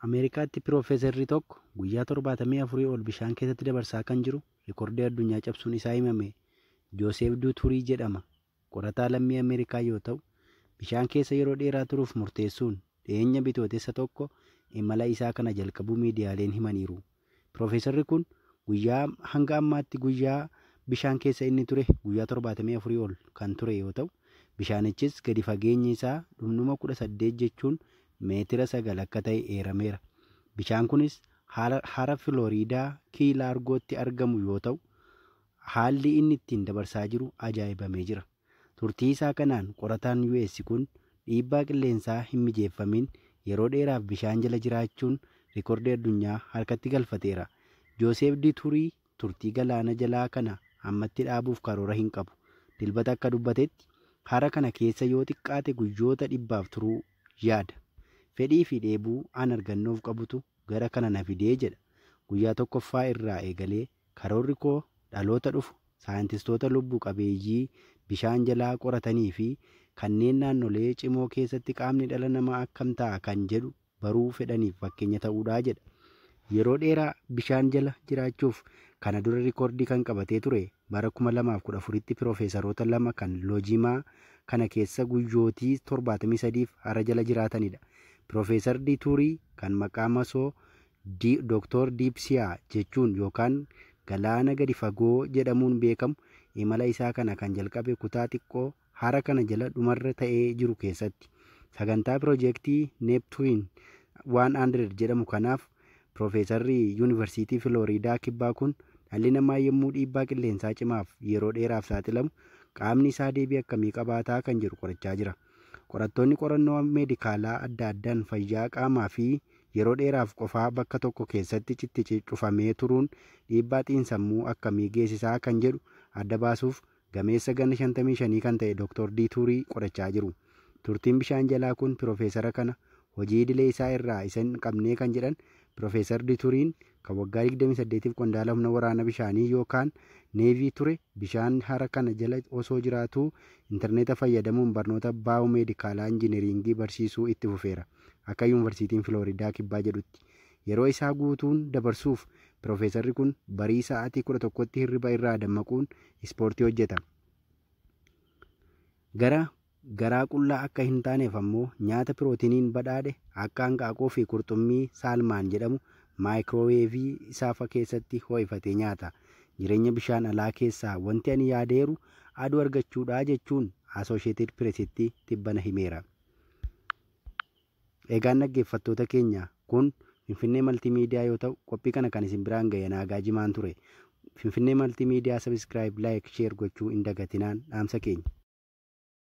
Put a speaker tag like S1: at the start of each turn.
S1: Ameerikaatti Piroofeesarri tokko guyyaa 74 ol bishaan keessatti dabarsaa kan jiru rikoordii addunyaa cabsuun isaa himame. Jooseef Duuturii jedhama. Qorataa lammii Ameerikaa yoo ta'u, bishaan keessa yeroo dheeraa turuuf murteessuun dhiyeenya Bitootessa 1 imala isaa kana jalqabuu miidiyaaleen himaniiru. Piroofeesarri kun guyyaa hanga ammaatti guyyaa bishaan keessa inni ture guyyaa 74 ol kan ture yoo ta'u, bishaanichis gadi fageenyi isaa dhundhuma 18 jechuun meetira 9 akka ta'e eerameera. Bishaan kunis hara Filooriidaa Kii Laargootti argamu yoo ta'u, haalli inni ittiin dabarsaa jiru ajaa'ibamee jira. Turtii isaa kanaan qorataan US kun dhiibbaa qilleensaa hin mijeeffamin yeroo dheeraaf bishaan jala jiraachuun rikoordii addunyaa harkatti galfateera. Jooseef Diturii turtii galaana jalaa kana ammatti dhaabuuf karoora hin qabu. Dilbata akka dubbatetti hara kana keessa yoo xiqqaate guyyoota 100f turuu yaada. Fedhii fi dheebuu an argannoof qabutu gara kana na fidee jedha. Guyyaa tokkoffaa irraa eegalee karoorri koo dhaloota dhufu saayintistoota lubbu qabeeyyii bishaan jalaa qoratanii fi kanneen naannolee cimoo keessatti qaamni dhala namaa akkam ta'a kan jedhu baruu fedhaniif fakkeenya ta'uudhaa jedha. Yeroo dheeraa bishaan jala jiraachuuf kana dura rikoordii kan qabatee ture bara 2014tti piroofeesaroota lama kan loojimaa kana keessa guyyootii 73f hara jala jiraatanidha. Piroofeesar Dituurii kan maqaa masoo Dooktor Diipsiyaa jechuun yookaan galaana gadi fagoo jedhamuun beekamu imala isaa kana kan jalqabe kutaa xiqqoo hara kana jala dhumarra ta'ee jiru keessatti. Sagantaa piroojeektii Neeptuun 100 jedhamu kanaaf piroofeesarri Yuunivarsiitii Filooriidaa Kibbaa kun dhalli namaa yommuu dhiibbaa qilleensaa cimaaf yeroo dheeraaf saaxilamu qaamni isaa deebii akkamii qabaataa kan jedhu qorachaa jira. Qorattoonni qorannoo meedikaalaa adda addaan fayyaa qaamaa fi yeroo dheeraaf qofaa bakka tokko keessatti citti cufamee turuun dhiibbaa xiinsammuu akkamii geessisaa kan jedhu adda baasuuf gameessa ganna 55 kan ta'e Dr. Diituurii qorachaa jiru. Turtiin bishaan jalaa kun piroofeesara kana hojii idilee isaa irraa isa hin qabnee kan jedhan Piroofeesar Dituuriin kan waggaa 28f qondaala humna waraana bishaanii yookaan neevii ture bishaan hara kana jala osoo jiraatuu intarneeta fayyadamuun barnoota baayoomeedikaalaa injineringii barsiisuu itti fufeera. Akka Yuunivarsiitiin Filooriidaa Kibbaa jedhutti. Yeroo isaa guutuun dabarsuuf piroofeesarri kun barii sa'aatii 11tti hirriba irraa dammaquun ispoortii hojjeta. Gara garaa qullaa akka hin taaneef ammoo nyaata pirootiiniin badhaadhe akka hanqaaquu fi qurxummii saalmaan jedhamu maayikirooweevii isaafa keessatti ho'ifatee nyaata. Jireenya bishaan alaa keessaa wanti ani yaadeeru aduu argachuudhaa jechuun Assoosheetid Pireesitti tibbana himeera. Egaan dhaggeeffattoota keenya, kun Finfinnee Maltiimiidiyaa yoo ta'u, qophii kana kan isin biraan ga'e Naagaa Jimaan ture. Finfinnee Maltiimiidiyaa subscribe, like, share gochuu hin dagatinaan dhaamsa keenya.